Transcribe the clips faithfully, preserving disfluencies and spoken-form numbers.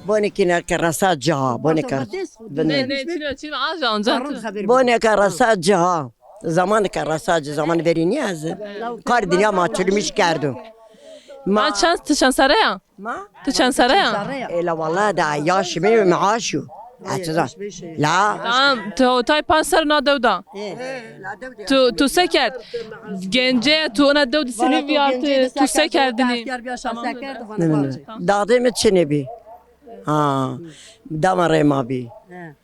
Bonekî neke resa ca, boneka. Ne, ne, çino, çino, aja onca tu. Boneka resa ca. Zamanı ke resa ca, zamanı verî niye ez. Kar dinya ma çilmiş kerdo. Ma çend, tu çend serre ya? Ma? Tu çend serre ya? Ela vallahi da yaş mi maaşu. Açıza. La. Tamam, tu otay panser na dewda. Tu, tu se kerd? Gence, tu ona dew di senî vîyartî, tu se kerdinî? Dadê mi çinê bî. Ha, dama rê ma bî.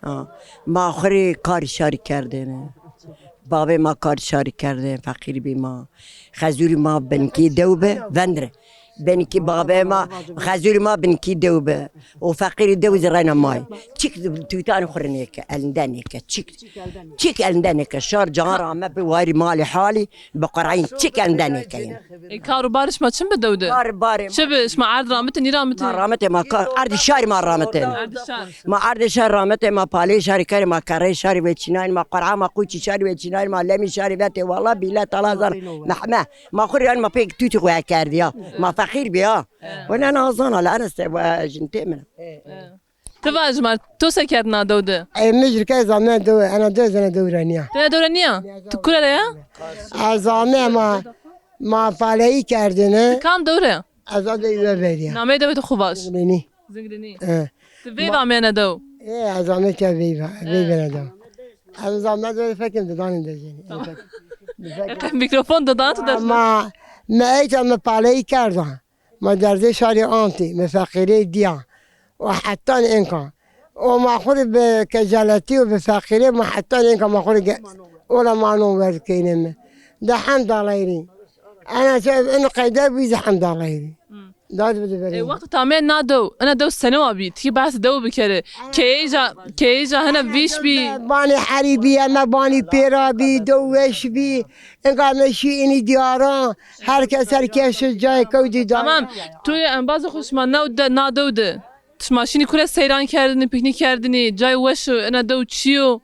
Ha. Ma xwu rê karî şarî kerdêne. Babê ma karî şarî kerdêne, feqîr bî ma. Xezûrî ma binkî dew bi, vendre. Binkî babê ma, xezûrî ma binkî dew bi. O feqîrî dew zî reyna may. Çik tûtanî xwu rê nêke, elinde nêke. Çik, çik elinde nêke. Şar can rame bi warî malî halî, bi qurayîn çik elinde nêke yin. E, kar û barê şima çin bi dew de? Kar barê ma. Çi bi? Şima erd ramitî, nîramitî? Ma ramitê ma ka-, erdî şarî ma ramitê. Erdî şar. Ma erdê şar ramitê ma, paleyê şarî kerê ma, kerreyê şarî vêçînayên ma, qur'a ma, qûçî şarî vêçînayên ma, lemî şarî vetê, wala bîle tala zan. Mehme. Ma xwu rê yanî ma pê tûtî xwu kerdî ya. Ma feqîr bî ya. Wina na zana la eneste jintê min. Ti vaj ma, to se kerd na dew de? E, mi jî ke ez ame dew, ena dew zana dew ra nîya. Ti na dew ra nîya? Tu kure ra ya? Ez ame ma, ma paleyî kerdine. Ti kam dew ra ya? Ez a dew ra verî ya. Nameyê dewê to xwu vaj. Zingirinî. Zingirinî. E. Ti veyv amena dew? E, ez ame ke veyv, veyv ena dew. Ez ame dew fekim didanê de jî. Tamam. Mikrofon didan tu de. Ma, me eyta mi paleyî kerda. Ma derdê şarî antî, mi feqîrê dîya. O hetan enka. O ma xwu rê bi kecaletî û bi feqîrê ma hetan enka ma xwu rê ge-, ola ma no werd keyneme. De hemd Allahî rê. Ena se eno qeyde bî zî hemd Allahî rê. Hı. Dad bide verê. E, wext tame na dew, ena dew sene wa bî, tikî behs dew bikerê. Keyêja, keyêja hene vîş bî. Banê herî bî, eme banî pêra bî, dew weş bî. Enka me şî inî dîyaran, her kes her kes cayê kewdî da. Tamam, tu yê embazê xwu şima new de, na dew de. Şima şînî kure seyran kerdinî, pîknîk kerdinî, cayê weş o, ena dew çi yo?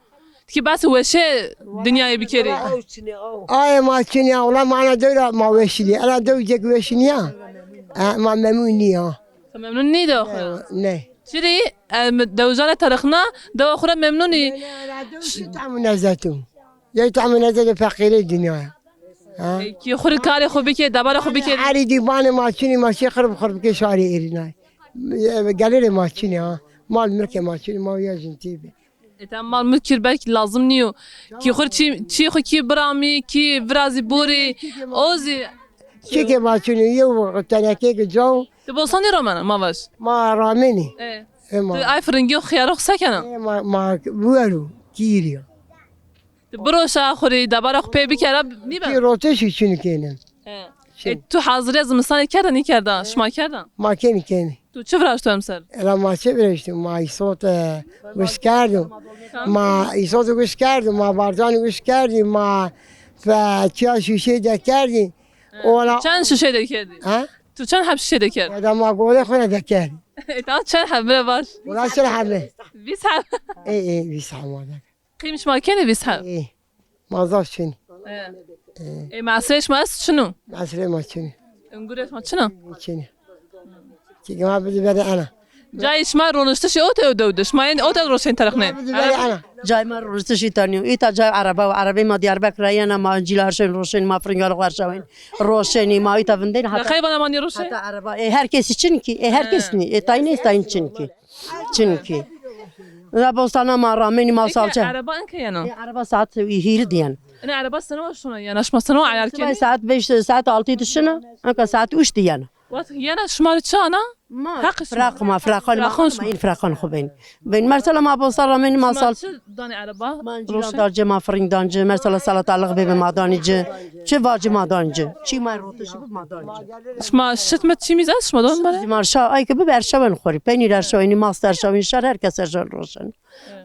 Tikî behsê weşê dinyayê bikerî. Aye ma çinî ya, wela ma ena dew ra ma weş nîya. Ena dew cek weş nîya. E, ma memnun nîya. Ti memnun nî dewa xwu ra? Ne. Çirî? E, mi dewjane terixna, dewa xwu ra memnun î. Ena dew çi tam û nezet o. Yey tam û nezet feqîrê dinya ya. Ha? E, kî xwu rê karê xwu bikê, debara xwu bikê. Herî dî banê ma çinî, ma şî xirb xirb bikê şarê êrînay. E, gelirê ma çinî ha. Mal milkê ma çinî, ma ya jintî bî. E, tam mal mulk kir belkî lazim nîyo. Kî xwu rê çî, çî xwu kî biramî, kî virazî borî. O zî. Çike ma çinî, yew tenekeyêk caw. Ti bostanî ramena, ma vaj. Ma ramenî. E. E, ma. Ti ay firingî û xiyaro xwu se kena? E, ma, ma wero, kîrî ya. Ti biroşa xwu rê, debara xwu pê bikera, nîbe? Kî rotişî çinî kêne. E. Çin. E, tu hazirîya zimistanê kerda, nîkerda? Şima kerda? Ma kenî kenî. Tu çi viraşto emser? Ela ma çi viraşto? Ma îsot, e, guş kerdo. Ma îsot guş kerdo, ma barcan guş kerdî, ma fe çiya şîşe de kerdî. Ola. Çend şîşe de kerdî? Ha? Tu çend heb şîşe de kerd? Eda ma golê xwu ra de kerdî. E, ta çend heb mi ra vaj? Ola çend heb mi? Vîst heb. E, e, vîst heb ma de. Qîm şima kenê vîst heb? Ê, ma zaf çinî. E. E. Ê, mesrê şima est çin o? Mesrê ma çinî. Ungurê şima çin o? Çinî. Çike ma bidî verê ena. Cayê şima roniştişî ot o dew de. Şima yên ot de roşên terixnê. Bidî verê ena. Cayê ma roniştişî îta nîyo. Îta cayê ereba wa. Erebeyê ma Diyarbekir ra yena, ma incîl erşawên roşenî, ma firingalix erşawên roşenî, ma îta vindên heta. Qey vana ma nîroşê? Heta ereba. Ê, her kesî çin kî. Ê, her kes nî. Ê, tayîn ê, tayîn çin kî. Çin kî. Ra bostana ma ramenî ma salçe. Ereba enke yena? E, ereba saet hîrî de yena. Ene ereba sene wa şona yena, şima sene wa eyar kenî? Saet beş, saet altı de şina, enka saet üç de yena. Wextî yena şima rê çi ana? Ma, heq şima. Firaq ma, firaqan ma, firaqan şima. Ma în firaqan xwu bên. Bên, mesela ma bosta ramenî ma sal. Şima çi danê ereba? Ma încîran dan ci, ma firing dan ci, mesela salatalık bebe ma danî ci. Çi vacî ma dan ci. Çi ma rotişî bi ma dan ci. Şima şit mi çî mîz est şima don bere? Ma şa ay ki bi erşawen xwu rê. Penîr erşawenî, mast erşawenî, şar her kes erşawen roşen.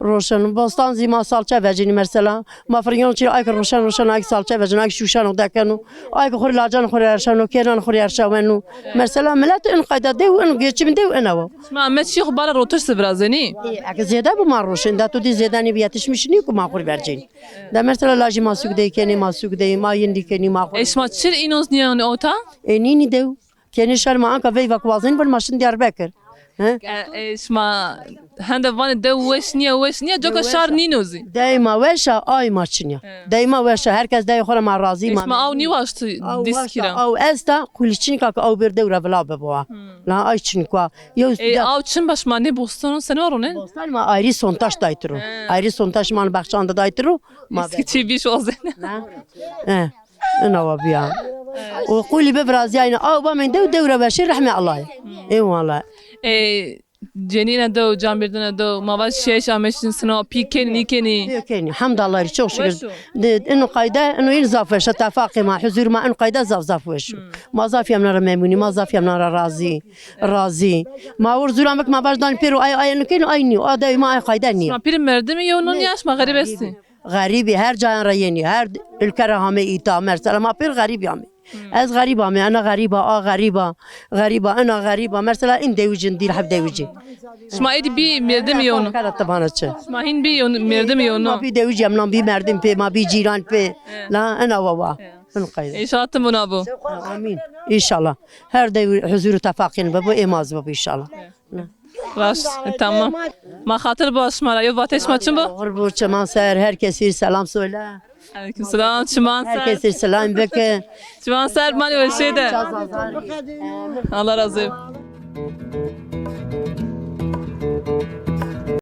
Roşen. Bostan zî ma salçe vecenî mesela. Ma firingan çî ay ki roşen roşen ay ki salçe vecen ay ki şuşen o dekeno. Ay ki xwu rê lacan xwu rê erşeno, kênan xwu rê erşaweno. Mesela milet in qayda dew in geçim dew in ewa. Şima me çî xwu bara rotiş se virazenî? E, eke zêde bi ma roşen, da tu dî zêde nîbi yetişmiş nî ku ma xwu rê vercên. De mesela lajî ma sûk dey kenî, ma sûk dey, ma yindî kenî, ma xwu. E şima çir înoz nîyanî ota? E nînî dew. Kenî şar ma anka veyva ku wazenî bin ma şin Diyarbekir. He? E, e, şima hende vanê dew weş nîya, weş nîya, coka şar nîno zî. Dey ma weş a, ay ma çin ya. He. Dey ma weş a, herkes dey xo ra ma razî. E, ma şima aw nîwaştî dîskî ra? Aw esta, qulîçinika ke aw bêr dew ra vila bibo a. Hmm. La ay çin kwa. Yew e, aw çin ba şima nê bostanon seno ronên? Bostan ma ayrî sontaş daytiro. He. Ayrî sontaş ma baxçan de daytiro. Ma îskî çî bîş ozen. He. Ina wa bîya. O qulî bi virazîyayne, aw bamên dew, dew ra weşî rehmê Allahî. Ê wala. E, cenîne dew, camêrdine dew, ma vaj şîyayîş ameşîn sino, pî kenî, nîkenî? Pî kenî. Hemd Allahî rê, çok şükür. Weş o. De, ino qayde, ino în zaf weş a, tefaqê ma, huzur ma, ino qayde zaf zaf weş o. Hmm. Ma zaf yemna ra memnun î, ma zaf yemna ra razî, razî. Ma wir zûran bik ma vaj danî pêro ay, ay ino kenî, ay nîyo. A dewê ma ay qayde nîyo. Ma pîr merdimî yewno nîya, şima xerîb estî? Xerîbî, her cayan ra yenî, her ulke ra hamê îta, mesela ma pêr xerîbî amê. Hmm. Ez xerîb amê, ena xerîb a, a xerîb a, xerîb a, ena xerîb a. Mesela în dewicin dîl heb dewicî. Şima êdî bî merdimî yewno? Kara ti vana çi? Şima hîn bî yewno, merdimî yewno? Ma bî dewicî, em nan bî merdim pê, ma bî cîran pê. He. La ena wawa. He. În qayde. Înşallah tim bona bo. Amîn. Înşallah. Her dew huzur û tefaqîn bibo, ê ma zî bibo înşallah. He. Raşt, e, tamam. Ma xatir bo şima ra, yew vateyê şima çin bo? Oxir bo, çiman ser, herkesî selam söyle. Aleyküm selam, çiman ser. Herkesî selam bike. Çiman ser, manî weşê de. Allah razı olsun.